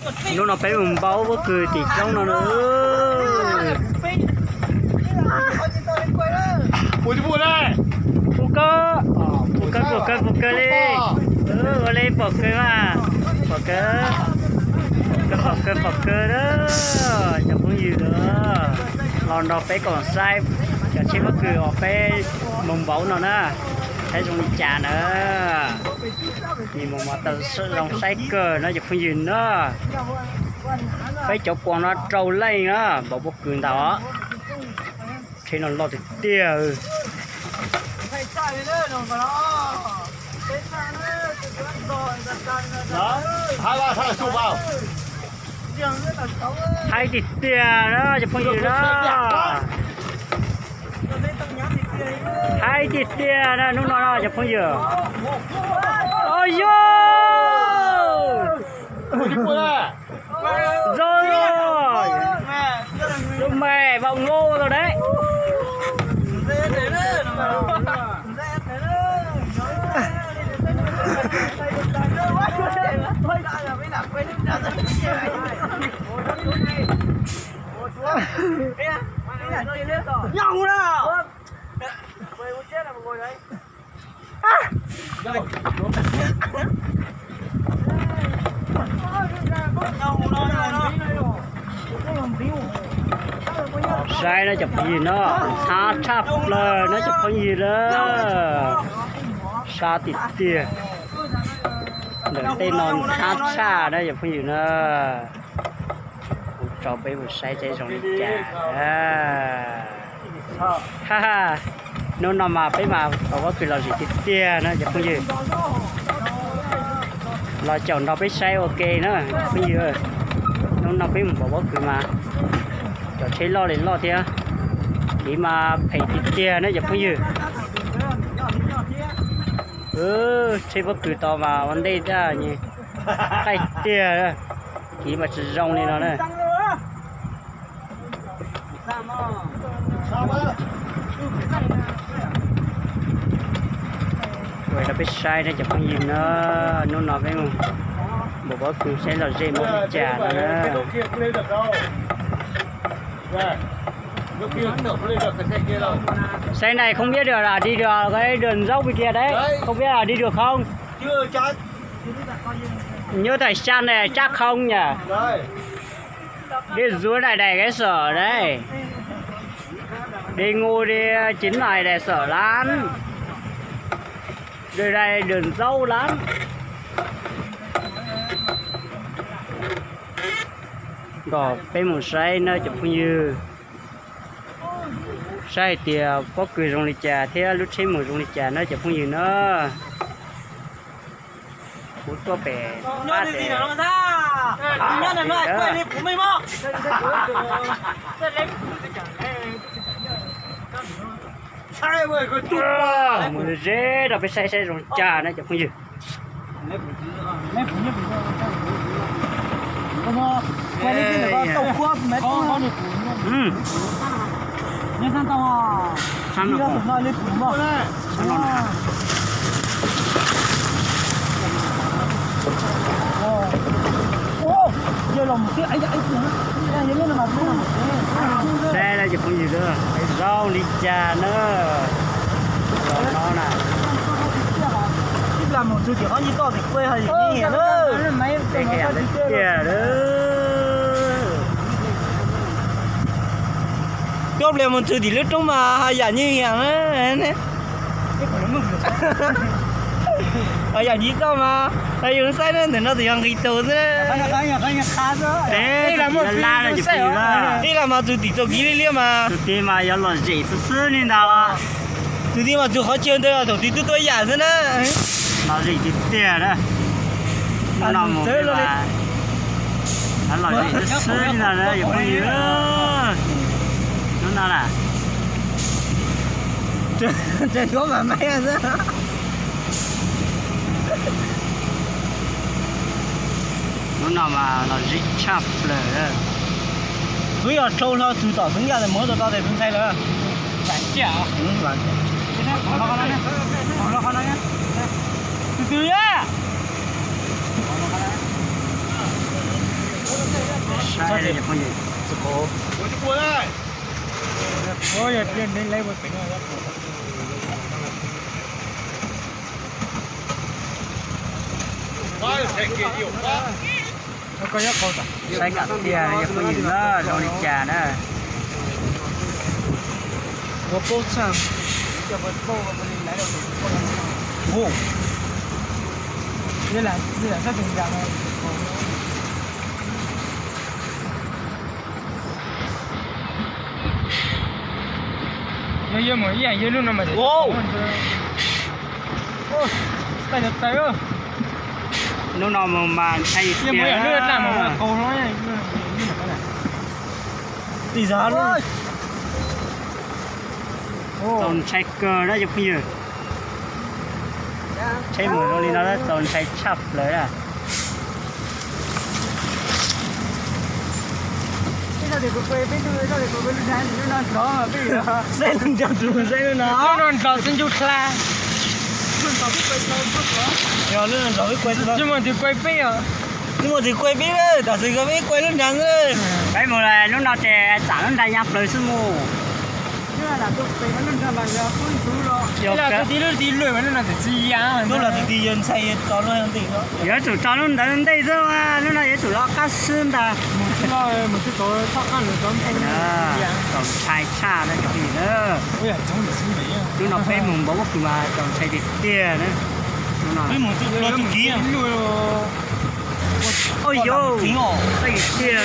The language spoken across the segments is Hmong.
Hnub no peb mus npau pob kws tim roob no na. Pum kawg, pum kawg, pum kawg, pum kawg li. Ua li pom kawg mas, pom kawg, pom kawg, pom kawg na. Cov phooj ywg los nrog peb koom saib cov tsheb pob kws uas peb mus npau no na, saib zoo li cas na. Nim mus mas tau zoo saib kawg no cov phooj ywg na. Peb cov kuas no rau leej na, npau pob kws ntau. Tsheb no loj tiag tiag. Haib tiag tiag na cov phooj ywg na. Haib tiag tiag na hnub no no cov phooj ywg. Os yog, zoo los, lub me vaum nkaus los deb. Saib no cov phooj ywg no, ntxhab tshaj plaws no cov phooj ywg na. Sab tiag tiag. Ntawm tej no ntxhab tshaj na cov phooj ywg na. Kuv tso peb mus saib saib zoo li cas. Ha ha, hnub no mas peb mas npau pob kws los zim tiag tiag na cov phooj ywg. Los caum nrog peb saib ua ke na phooj ywg. Hnub no peb mus npau pob kws mas cov tsheb loj li loj thiab, kev mas phem tiag tiag na cov phooj ywg. Tsheb pob kws tod mas ua ntej taj qaij tiag, kev mas tsis zoo li no na. Ua rau peb saib na cov phooj ywg na, hnub no peb mus npau pob kws saib los zem muaj li cas no na. Xe này không biết được là đi được cái đường dốc bên kia đấy, không biết là đi được không? Nhớ tại sân này chắc không nhỉ? Đi dưới này đè cái sở đấy. Đi ngu đi, chính này đè sở lắm. Đường này đường dốc lắm. Kom peb mus saib na cov phooj ywg, saib hais tias pob kws zoo li cas thiab lub tsheb mus zoo li cas na cov phooj ywg na. Kuv tuaj pem qab ces mus ze rau peb saib saib zoo cas na cov phooj ywg. Saib cov phooj ywg, zoo li cas na. Los no na. Ib lam mus txug tim qhov nce toj tim kuj ha yam li tiag. Coj pliag mus txug tim lub roob mas ha yam li yam na. Ha yam li toj mas, yus saib na ntawm no tus yog nqis tus xwb na. Ib lam mus txug tim txoj kev liab liab mas. Tus tid mas yuav lom zem xwb xwb li ntag. Tus tid mas txug qhov chaw ntawd thaum twg twb tuaj yam xwb na. Lom zem tiag tiag na. Hnub no mus lom zem xwb xwb li ntag na cov phooj ywg. Hnub no na. Hnub no mas lom zem tshaj plaws. Twb yog rau hlo txug tom xeev yaj tes mus rau tau tes xeev ntxhais lawm. Tus twg a? Saib kom tiag yog phooj ywg na, zoo li cas na. Yog mus ib yam yog lub no mas, lub no mus mas ntshai tiag. Txaus ntshai kawg na cov phooj ywg. Tsheb mus zoo li no txaus ntshai tshaj plaws na. Saib lub nra, saib lub nra, saib lub no. Lub no nrov xwb ncuj hla. Yog lub no nrov, wb kuaj, tsis muaj tus kuaj peb os. Tsis muaj tus kuaj peb lawm, tam sim ko peb kuaj lub nra xwb. Peb mus lub no ces txam lub nra ya plaws xwb mus. Tus tij lub tij lwj mas lub no tsis ya. Lub no tus tij yog ntshai tso lub ntej. Yuav tsum tso lub ntawd ntej xwb, lub no yuav tsum los qab xwb ntag. Txaus ntshai tshaj na cov phooj ywg na. Lub no peb mus npau pob kws mas txaus ntshai tiag tiag na. Ua yos, tiag.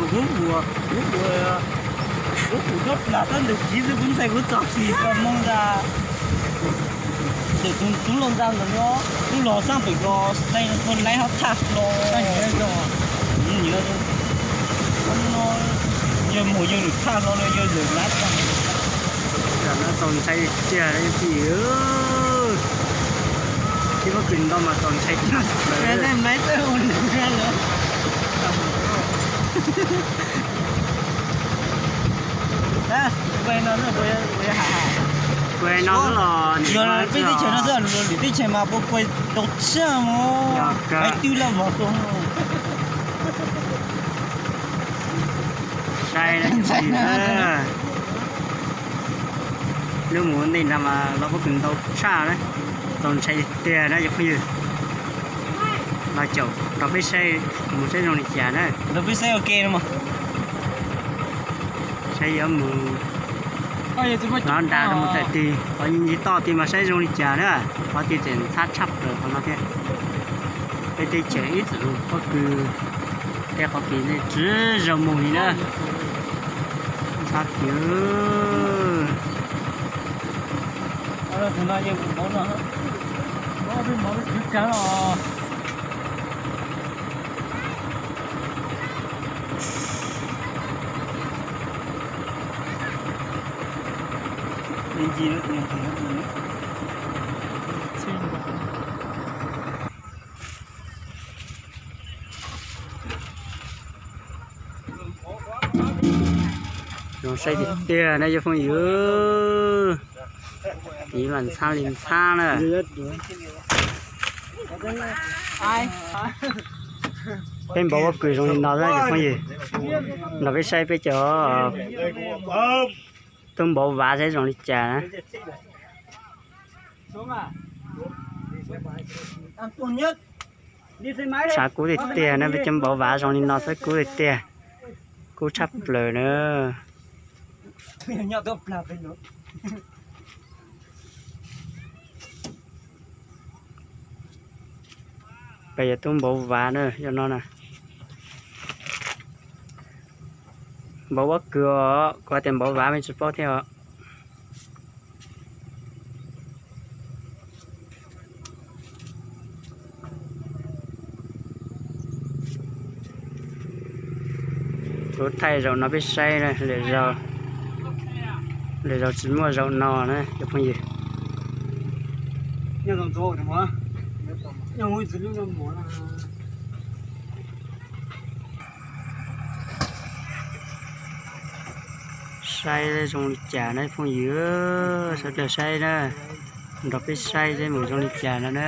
Kuv ua, kuv ua, kuv ua nyob plag tab ntawm kiv xwb kuv ntshai kuv txog tsis tau moo ntag. Tus tub los ntag ntawm no, tub los sab pem ko, tseem thua laib ho thaj hlo. Yog mus yog lwm thaj hlo los yog lwm lab. Txaus ntshai tiag tiag. Tib pob kws ntau mas txaus ntshai tshaj plaws. Kuv no los, yog peb teb chaws no xwb, lwm teb chaws mas puas kuaj tau tshaj mus. Yog kawg. Saib, lub mus ua ntej nrad mas los pob kws ntau tshaj na. Txaus ntshai tiag na cov phooj ywg. Los caum nrog peb saib mus saib zoo li cas na. Nrog peb saib ua ke no mas. Saib yuav mus, los nram mus tawm tig, qhov nce toj tid mas saib zoo li cas na. Qhov tid tseem ntxhab tshaj plaws qhov no thiab. Peb teb chaws ib txwm pob kws, tej qhov kws ntej tsis zoo mus li na. Ntxhab tiag. Zoo saib tiag tiag na cov phooj ywg. Tiv mas ntxhab li ntxhab na. Peb npau pob kws zoo li no na cov phooj ywg. Nrog peb saib peb cov tub npau vav saib zoo li cas na. Tshav kub tiag tiag na, peb cov npau vav zoo li no xwb kub tiag tiag. Kub tshaj plaws na. Peb yog tub npau vav na, yog no na. Npau pob kws os, kuv hais tias npau vav me tsis paub thiab os. Kuv thaij zaum no peb saib, lwm zaus tsis muaj zaum no na cov phooj ywg. Nyob zoo, nyob zoo. Nyob zoo. Saib zoo li cas na phooj ywg, sawv daws saib na, nrog peb saib seb mus zoo li cas no na.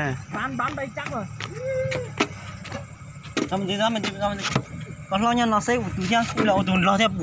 Koj hlob nyob no xwb ua tus thiab, ua los ua tus nrog thiab.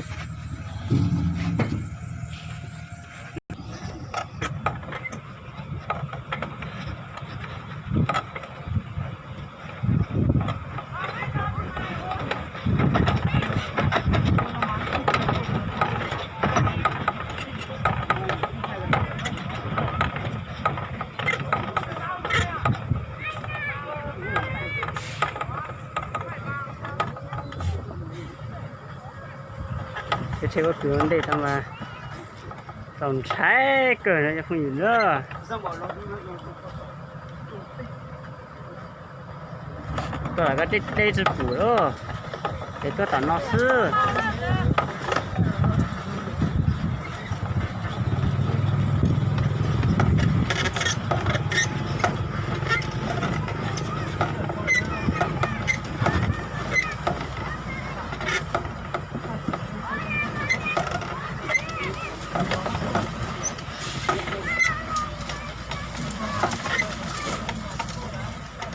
Tsheb pob kws ua ntej tau mas txaus ntshai kawg no cov phooj ywg na. Tuaj lawm koj deb deb tsis pum lawm, ces tuaj tom no xwb.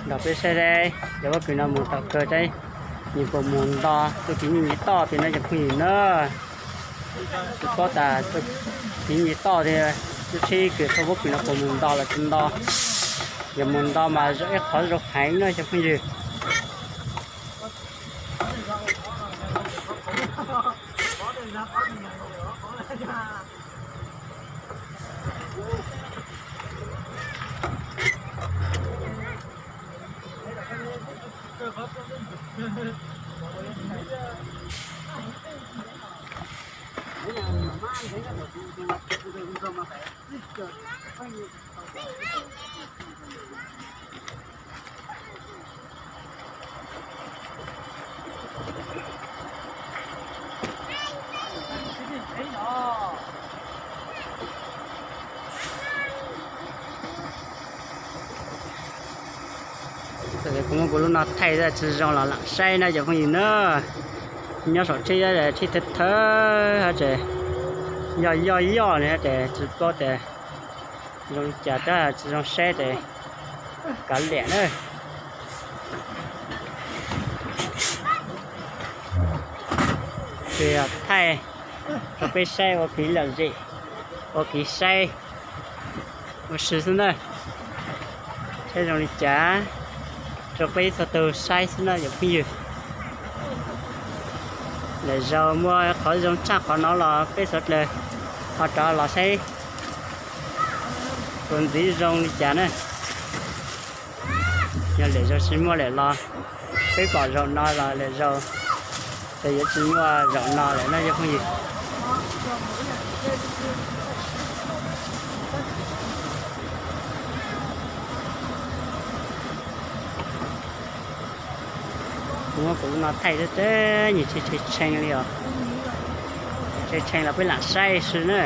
Nrog peb saib seb cov pob kws no mus tom kawg seb nws puas mus nto txoj kev nyuj nce toj tiag no cov phooj ywg na. Tsis paub tas txoj kev nyuj nce toj tiag, lub tsheb kws thauj pob kws no puas mus nto los tsis nto. Yog mus nto mas zaum ib qhov zoo heev no cov phooj ywg. Kuv muab kuv lub no thaij tsis zoo los lam saib na cov phooj ywg na. Nyob saum tsheb, tsheb thawv thawv hab tseem yoj yoj yoj li hab ces tsis paub tias zoo li cas, tab tsis zoo saib ces kav liam na. Ces thaij rau peb saib ua kev lom zem, ua kev saib ua si xwb na. Saib zoo li cas rau peb txhua tus saib xwb na cov phooj ywg. Lwm zaus muaj qhov zoo tshaj qhov no los peb sawv daws ho rov los saib puas ntxiv zoo li cas na. Yog lwm zaus tsis muaj lawm los peb pom zaum no los lwm zaus ces yuav tsis muaj zaum no lawm na cov phooj ywg. Kuv muab kuv lub no thaij teb, nws tshee tshee li os. Tshee tshee los peb lam saib si na.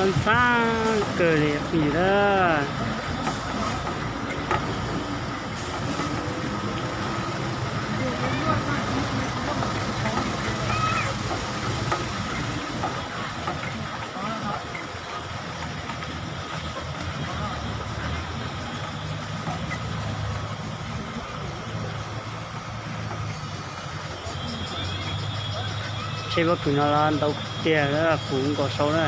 Ntxhab ntxhab kawg li phooj ywg na. Tsheb pob kws no los ntau tiag, puv nkaus saud na.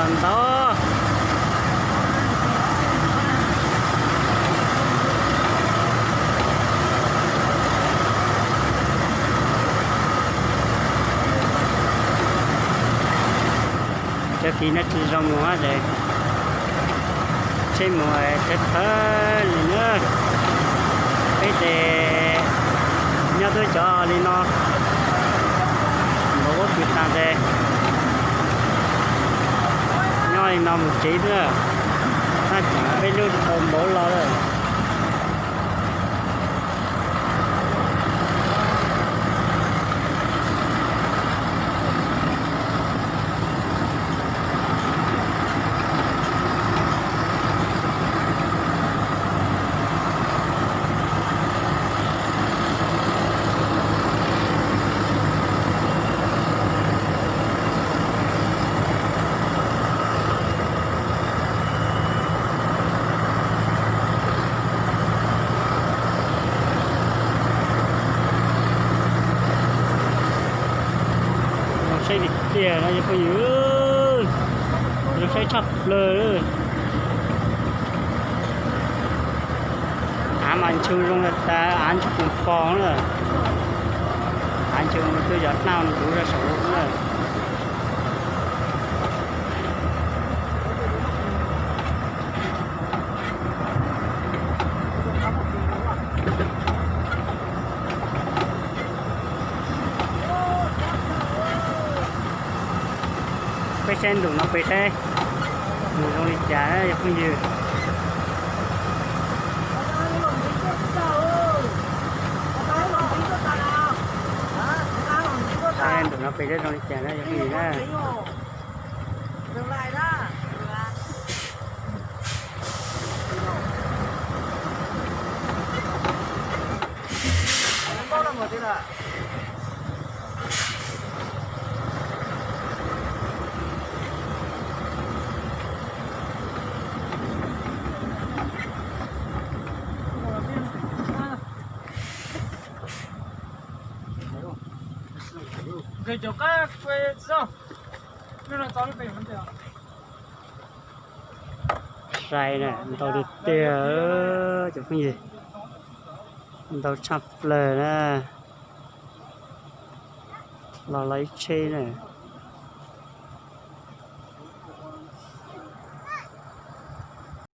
Ntau. Cov kis no tsis zoo mus ces tsheb mus thawv thawv li na. Peb ces nyob twb cov li no, npaum ub tsis tas ces nyob li no mus tsev xwb. Tab sis peb lub tau npaum los lawm. Zoo saib tiag tiag no cov phooj ywg, zoo saib tshaj plaws. Av mas ntshe zoo li tas, av ntshe pos pos na. Av ntshe twb yog naj ntuv rau saum no na. Peb saib ntu no peb saib mus zoo li cas cov phooj ywg. Saib ntu no peb saib zoo li cas na cov phooj ywg na. Sai na, ntau tiag tiag cov phooj ywg, ntau tshaj plaws na. Los los ib tsheb na.